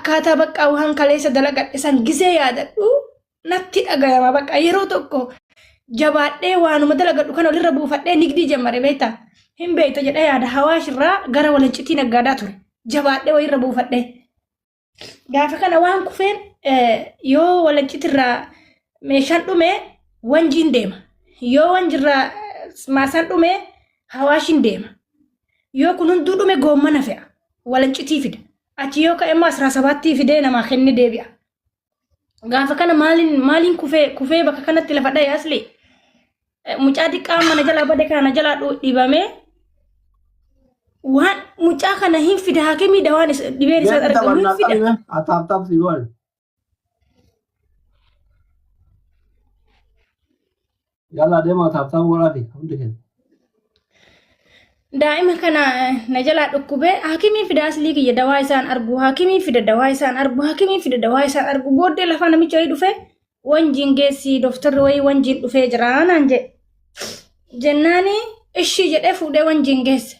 Akkaataa bakka waan kaleessa dalagadhe san gisee yaadadhu natti dhagayama bakka yeroo tokko jabaadhee waanuma dalagadhu kana walirra buufadhee nigdii jammare beekta hin beekta jedhee yaada hawaash irraa gara walancitii naggaadaa ture jabaadhee wayirra buufadhee gaafa kana waan kufeen yoo walancitirraa meeshaan dhume wanjiin deema yoo wanjirraa maasaan dhume hawaashin deema yoo kun hunduu dhume goommana fe'a walancitii fida achi yoo ka'e immoo asraa sabaattii fidee namaa kenne deebi'a. Gaafa kana maaliin maaliin kufee kufee bakka kanatti lafa dha'e asli mucaa xiqqaa mana jalaa bade kana jalaa dhibamee waan mucaa kana hin fida hakimii dawaan dhibeen isaa argamu hin fida. Taap taap si godhe. Yalla deemaa taap taap godhaafi hundi keenya. Daa'ima kana na jalaa dhukkubee hakimiin fida aslii kiyya dawaa isaan argu hakimiin fida dawaa isaan argu hakimiin fida dawaa isaan argu booddee lafa namicha wayii dhufe wanjiin geessi dooftarri wayii wanjiin dhufee jira naan jedhe jennaani ishii jedhee fuudhee wanjiin geesse.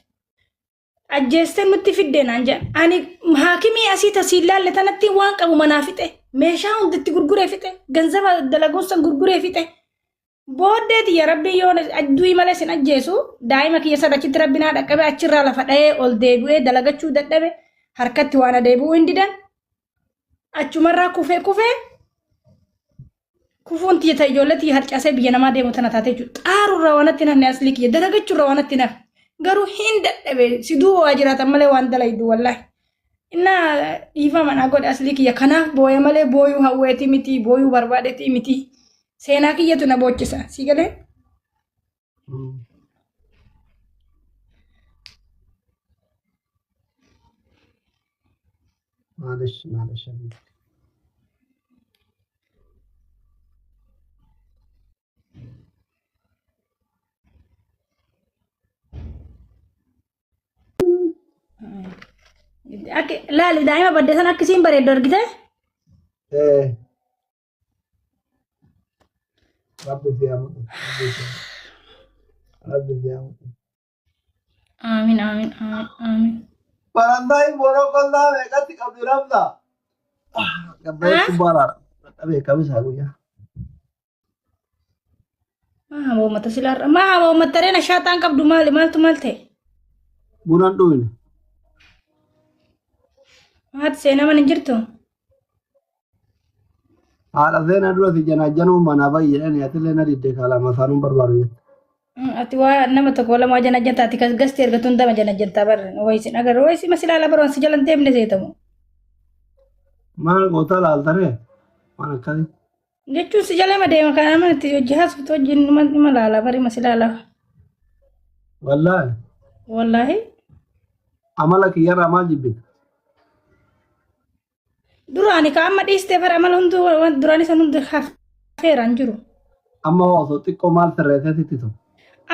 Ajjeestee nutti fidde naan jedhan. Ani haakimii asii tasiin laalle tanatti waan qabu manaa fixe. Meeshaa hunda itti gurguree fixe. Ganzaba dalaguun san gurguree fixe. Booddee tiyya rabbiin yoo du'i malee sin ajjeesu daa'ima kiyya sana achitti rabbi naa dhaqqabe achirraa lafa dha'ee ol deebi'ee dalagachuu dadhabe harkatti waan adeebi'uu hin didan. Achumarraa kufee kufee Kufuun tiyya ta ijoollee tiyya harcaasee biyya namaa deemu tana taatee jechuudha. Xaarurraa waan natti hin hafne aslii kiyya dalagachuurraa waan natti hin hafne. Garuu hin dadhabe si duuba waa jiraatan malee waan dalaydu wallaahi. Innaa dhiifama naa godhe aslii kiyya kanaaf booya malee booyuu hawweetii miti booyuu barbaadeetii miti. Seenaa kiyyatu na boochisa si galee. Maalish maalish habiibti. Akka laali daa'ima badde sana akkasiin bareeddu argite. Eh. Rabbi si haa mul'isu. Rabbi si haa Rabbi si haa mul'isu. Aamin aamin aamin aamin. Faransaay Morokkoon saa meeqatti qabdi rabsa? Gabbayeetti baaraadha. Dadhabee kamisaa guyyaa. Maa hamoo uummata silaarra. Maa hamoo uummata reena shaaxaan qabdu maali maaltu maal ta'e? Bunan dhuyne. Haati seenaa mana hin jirtu? Haadha seenaa dura si janaajjanuu manaa bahi jedhani atillee na didde kaalaa masaanuun barbaadu jette. Ati waa nama tokko lama waa janajjantaa ati kas gasti ergatu hundama janajjantaa barre wayisi agarra wayisi masilaala baroon si jalan deemne seetamu. Maal gootaa laaltaree? Waan akkasii. Jechuun si jala deema kan nama itti hojii haasoftu wajjin nima laala bari masilaala. Wallaahi. Wallaahi. Amala kiyyarraa maal jibbita? Duraani ka amma dhiistee bara amala hunduu waan duraani san hundi hafeera hin jiru. Amma hoo osoo xiqqoo maal sirreessee sitti tolu?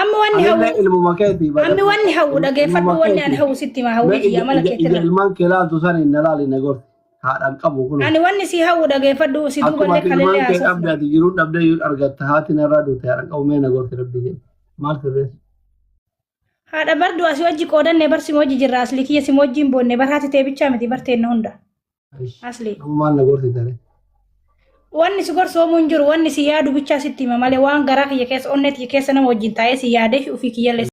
Amma wanni Anillee hawwu ilmuma keetii ammi wanni hawwu dhageeffadhu wanni ani hawwu sitti hima hawwii kiyya amala Ija keetirra. ilmaan kee laaltu sani na laali na gorsi. Haadhaan qabu kun. Ani wanni si hawwu dhageeffadhu si Akkuma duuballee ati ilmaan kalellee kee dhabde haasofna. ati jiruun dhabdee yoo argatta haati narraa duute haadhaan qabu mee na gorsi rabbi jedhe. Maal sirreessu? Haadha bar du'a si wajji qoodanne bar sima wajji jirra asli kiyya sima wajjiin boonne bar haati tee bichaa miti bar teenna hunda. Asli. Amma maal na gorsita ree? Wanni si gorsu hoomuu hin jiru wanni si yaadu bichaa sitti hima malee waan garaa kiyya keessa onnee tiyya keessa nama wajjin taa'ee si yaadee fi ofii kiyyallee